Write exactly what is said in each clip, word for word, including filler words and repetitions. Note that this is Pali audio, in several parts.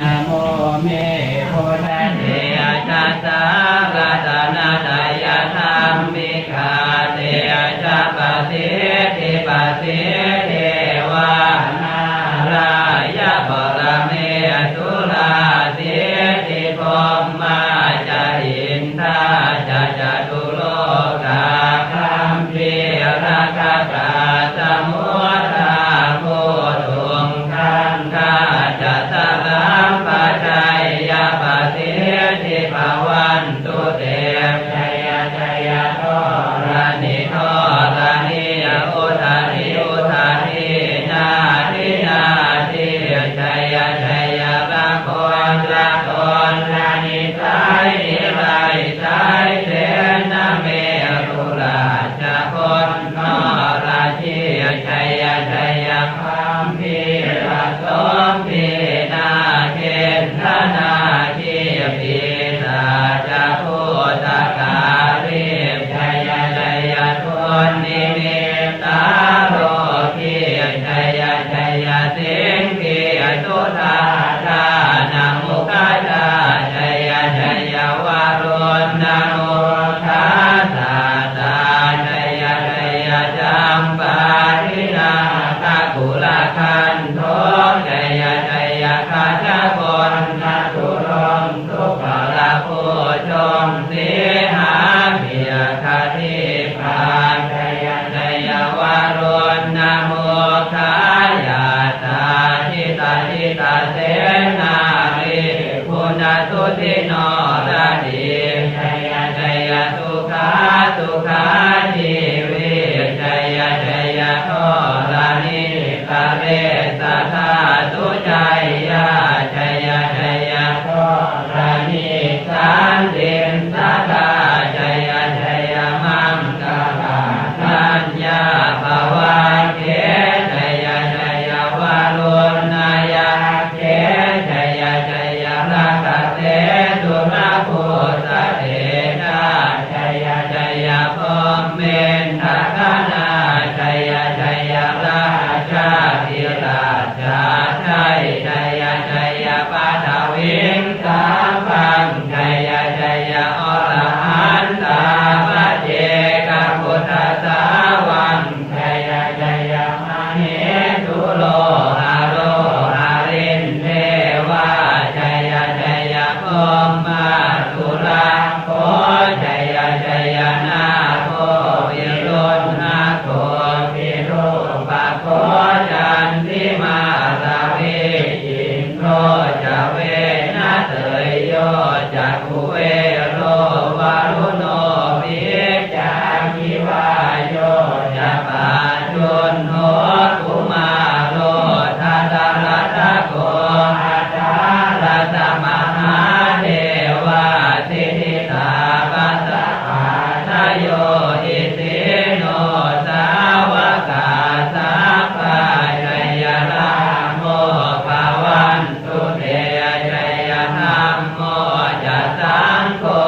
Namo me buddhate. Tejasā ratanattayadhammikā, tejapasiddhi pasiddhi devā nārāyaparamesurā, siddhibrahmā ca indā ca catulokā gambhīrakkhakā, samuddā bhūtuṃ gaṅgā ca salampa, jayapasiddhi bhavantu te. Jaya jaya dharaṇi dharaṇī, udadhi udadhī, nadi nadī, jaya jaya rakon rakon, nadi sai nilai sai, sena merurājabala norajī, jaya jaya gambhīra sombhī, nāgendra nāgī, pisāca bhūtakālī, jaya jaya dunnimittā rogī, jaya jaya siṅgī sudhā dānamukhajā, jaya jaya varuṇṇamukhasātrā, jaya jaya campādināgakulagantho, jaya jaya gajagonnaturaṅgasuparavū, joṃ sīhabyagghadīpā, jaya jaya varuṇṇamukhayātrā, jita jita senārī guṇasuddhi noradī, jaya jaya sukhā sukhā jīvī, jaya jaya dharaṇītale sadā sujayā, jaya jaya dharaṇī santin sadā, jaya jaya maṅkarājaraññā bhavagge, jaya jaya varuṇṇayakkhe, jaya jaya rakkhase surabhūjatejā, jaya jaya brahmendagaṇā, jaya jaya rājādhirājasājjai, jaya jaya paṭhaviṃ sabbaṃ, jaya jaya arahantā paccekabuddhasāvaṃ, jaya jaya mahesuro haro harindevā, jaya jaya brahmā surakkho, jaya jaya nāgo viruḷhako virūpakkho, candimā ravi indo ca venateyyo ca kuvero varuṇopi ca, aggi vāyo ca pājuṇho kumāro dhataraṭṭhako, aṭṭhārasa mahādevā siddhitāpasa-ādayo, isino sāvakā sabbā jaya rāmo bhavan tu te. Jaya dhammo ca saṅgho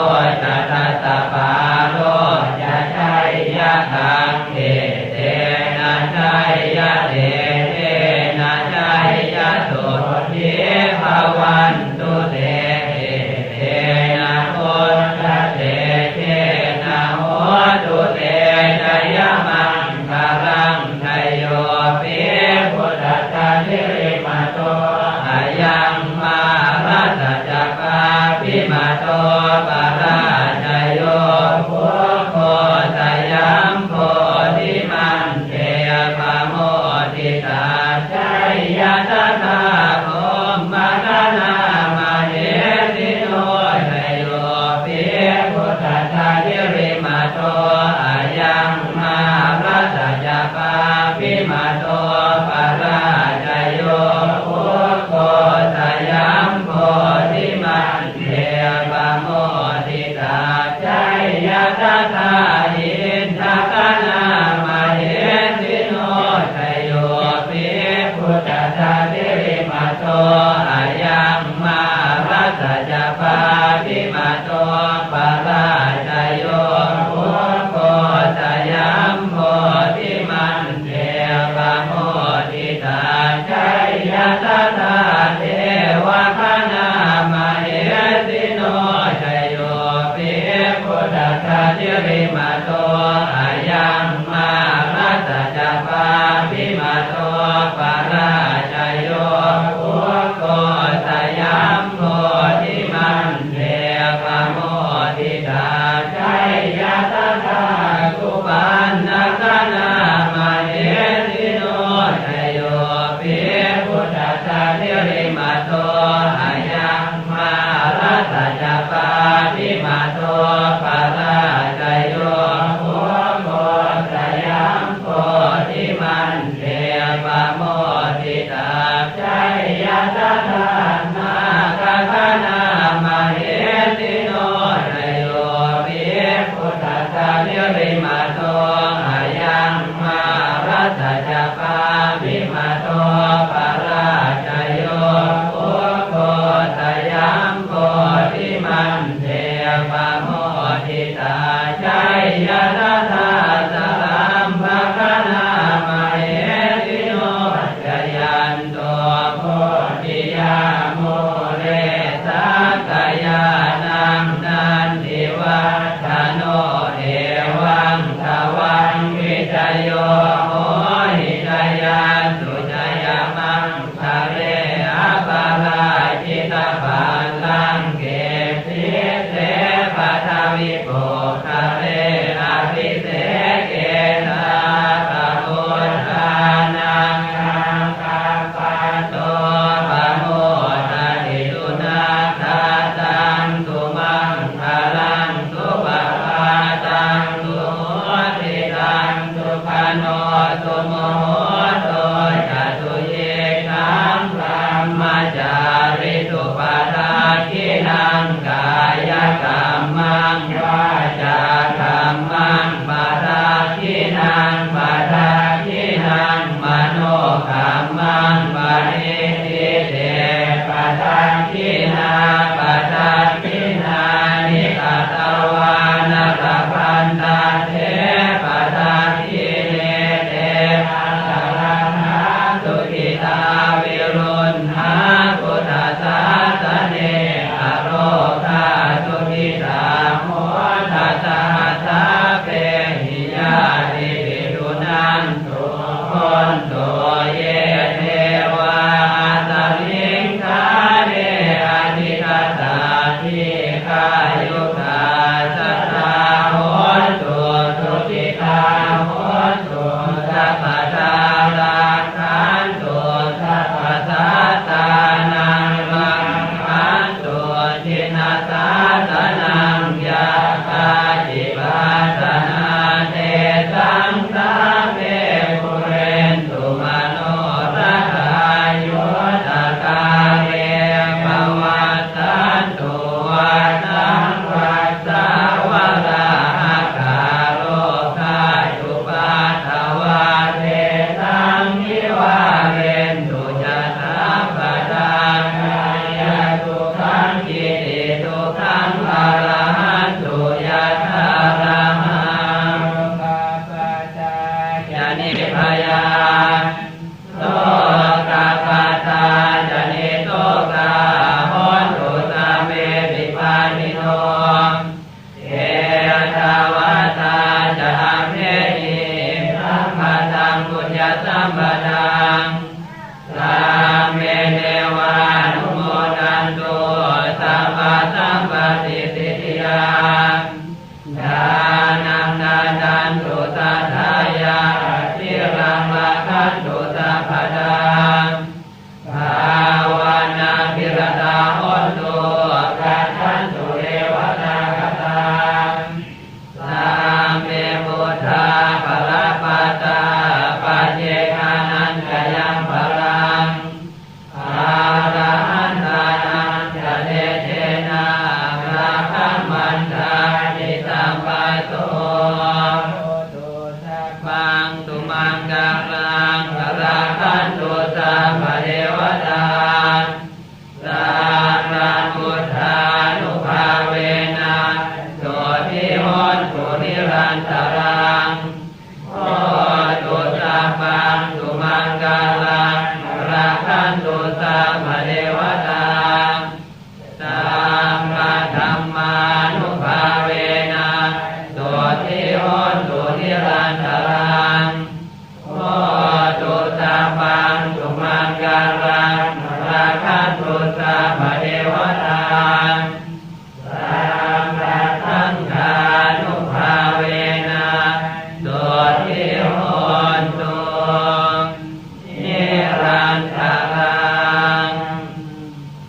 ca dasapālo ca jayakaṃ, etena jayatejena jayasotthī bhavantu te. Etena buddhatejena hotu te jayamaṅgalaṃ. Jayopi buddhassa sirīmato ayaṃ, mārassa ca pāpimato parājayo, ugghosayuṃ bodhimaṇḍe pamoditā, jaya tadā brahmagaṇā mahesino. Jayopi buddhassa sirīmato ayaṃ, mārassa ca pāpimato parājayo, ugghosayuṃ bodhimaṇḍe pamoditā, jaya tadā indagaṇā mahesino. Jayopi buddhassa sirīmato ayaṃ, mārassa ca pāpimato parājayo, ugghosayuṃ bodhimaṇḍe pamoditā, jaya tadā devagaṇā Vimāto parājayo, ugghosayam bodhimaṇḍe pamoditā, jaya tadā supaṇṇagaṇā mahesino. Jayo pi buddhassa sirīmato ayaṃ, mārassa ca pāpimato parājayo, ugghosayam bodhimaṇḍe pamoditā, jaya tadā nāgagaṇā mahesino. Jayo pi buddhassa sirīmato ayaṃ, mārassa ca pāpimato parājayo, ugghosayam bodhimaṇḍe pamoditā, jaya tadā sabrahmagaṇā mahesino. Jayanto bodhiyā mūle, sakyānaṃ nandivaḍḍhano, evaṃ tvaṃ vijayo hohi, jayassu jayamaṅgale, aparājitapallaṅke, sīse paṭhavipokkhare, abhiseke sabbabuddhānaṃ, aggappatto pamodati. Sunakkhattaṃ sumaṅgalaṃ, supabhātaṃ suhuṭṭhitaṃ, sukhaṇo sumuhutto ca, suyiṭṭhaṃ brahmacārisu. Padakkhiṇaṃ kāyakammaṃ, vācākammaṃ padakkhiṇaṃ, padakkhiṇaṃ manokammaṃ, paṇidhī te padakkhiṇā, padakkhiṇāni katvāna, labhantatthe padakkhiṇe. Te atthaladdhā sukhitā viruḷhā, buddhasāsane arogā sukhitā hotha, saha sabbehi ñātibhi. Suṇantu bhonto ye devā asmiṃ ṭhāne adhigatā, dīghāyukā sadā hontu, sukhitā hontu sabbadā, rakkhantu sabbasattānaṃ, rakkhantu jinasāsanaṃ. Yā kāci patthanā tesaṃ, sabbe pūrentu manorathā, yuttakāle pavassantu, vassaṃ vassāvalāhakā. Rogā cupaddavā tesaṃ, nivārentu ca sabbadā, kāyasukhaṃ cittisukhaṃ arahantu yathārahaṃ. Dukkhappattā ca nibbhayā, sokappattā ca nissokā, hontu sabbepi pāṇino. Ettāvatā ca amhehi, sambhataṃ puññasampadaṃ, sabbe devānumodantu, sabbasampattisiddhiyā. Dānaṃ dadantu saddhāya, sīlaṃ rakkhantu sabbadā, bhāvanābhiratā hontu, gacchantu devatāgatā. Sabbe buddhā balappattā, paccekānañca yaṃ balaṃ, arahantānañca tejena, rakkhaṃ bandhāmi sabbaso. Bhavatu sabbaṃ sumaṅgalaṃ, Karaṃ